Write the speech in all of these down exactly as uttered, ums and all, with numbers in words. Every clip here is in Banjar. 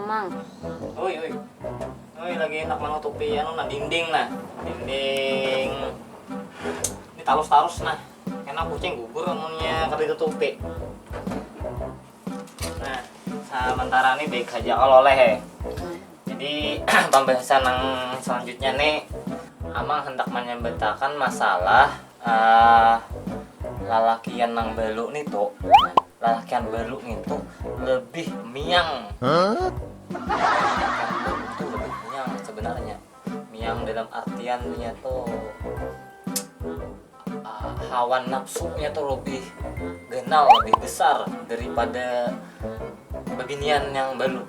Mang. Ui, ui. Ui, lagi handak manutupi anu nah, dinding nah. Dinding. Ini talus-talus nah. Kena kucing gugur amunnya kada ditutupi. Nah, sementara ini baik saja kalau leh. Jadi pembahasan yang selanjutnya nih, Amang hendak menyambatakan masalah eh, lalakian nang balu nih tuh. Lalakian balu nih tuh lebih miang. Lalakian balu tuh lebih miang sebenarnya. Miang dalam artiannya tuh eh, hawa nafsunya tuh lebih ganal, lebih besar daripada bebinian yang balu.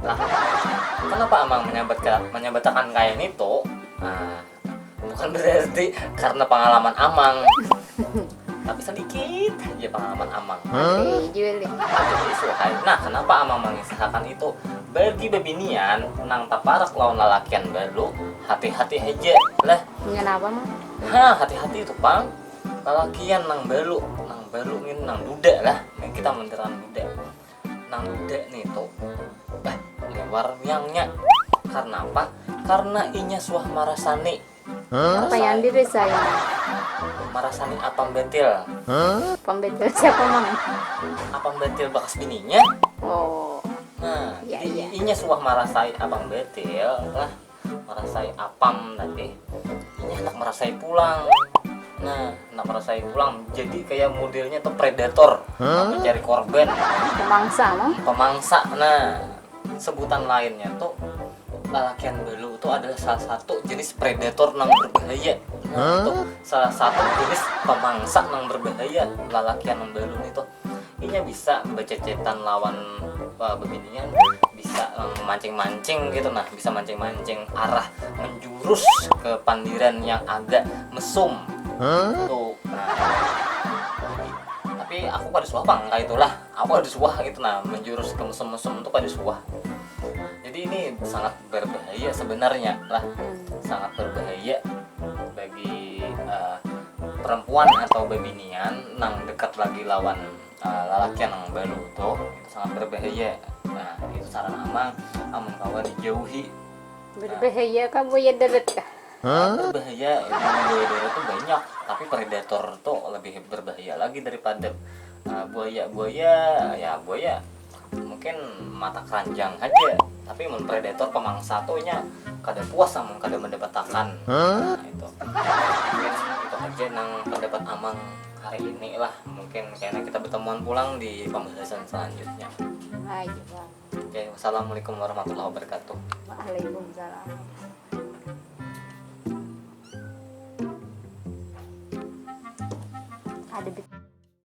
Nah, kenapa Amang menyambat menyambatakan kayak ini tuh? Nah, bukan berarti karena pengalaman Amang, tapi sedikit aja pengalaman Amang. Oke, Juli. Aduh, isuhai. Nah, kenapa Amang mengisahkan itu? Bagi bebinian nang taparak lawan lalakian balu, hati-hati aja lah. Kenapa, Mang? Ha, hati-hati itu pang. Lalakian nang balu, nang balu ini nang duda lah. Nah, kita menteran duda. Nang duda nih tuh, bah, liwar miangnya. Karena apa? Karena inya suah marasani. Apa yang diri saya? Marasani apam betil. Pembetul siapa, Mang? Apam betil bakas bininya. Oh, Nah, Iya, jadi iya. Inya suah marasai apam betil lah, marasai apam tadi. Inya hendak marasai pulang. Nah, hendak marasai pulang. Jadi kayak modelnya tuh predator, mencari korban, pemangsa, Mang. Pemangsa. Nah, sebutan lainnya tuh lalakian balu tuh adalah salah satu jenis predator nang berbahaya. Nah, itu salah satu jenis pemangsa nang berbahaya, lalakian nang balu itu. Inya bisa bececetan lawan uh, bebinian, bisa um, mancing-mancing gitu, nah, bisa mancing-mancing arah menjurus ke pandiran yang agak mesum. Tuh, nah. Tapi aku kada suah pang kayak itulah. Aku kada suah gitu, nah, menjurus ke mesum-mesum tuh kada suah. Jadi ini sangat berbahaya sebenarnya lah. Sangat berbahaya bagi uh, perempuan atau bebinian nang dekat lagi lawan uh, lalakian nang balu tuh, itu sangat berbahaya. Nah, itu saran Amang, amun kawa dijauhi. Berbahaya kah, buaya darat kah? Berbahaya, itu buaya darat tuh banyak, tapi predator tuh lebih berbahaya lagi daripada uh, buaya-buaya. Ya, buaya mungkin mata keranjang aja, tapi mun predator, pemangsa tuh nya kada puas amun kada mendapatakan. Nah, itu. Mungkin itu aja nang pendapat Amang hari ini lah. Mungkin kayaknya kita bertemuan pulang di pembahasan selanjutnya. Ayo, Bang. Oke, wassalamualaikum warahmatullahi wabarakatuh. Waalaikumsalam.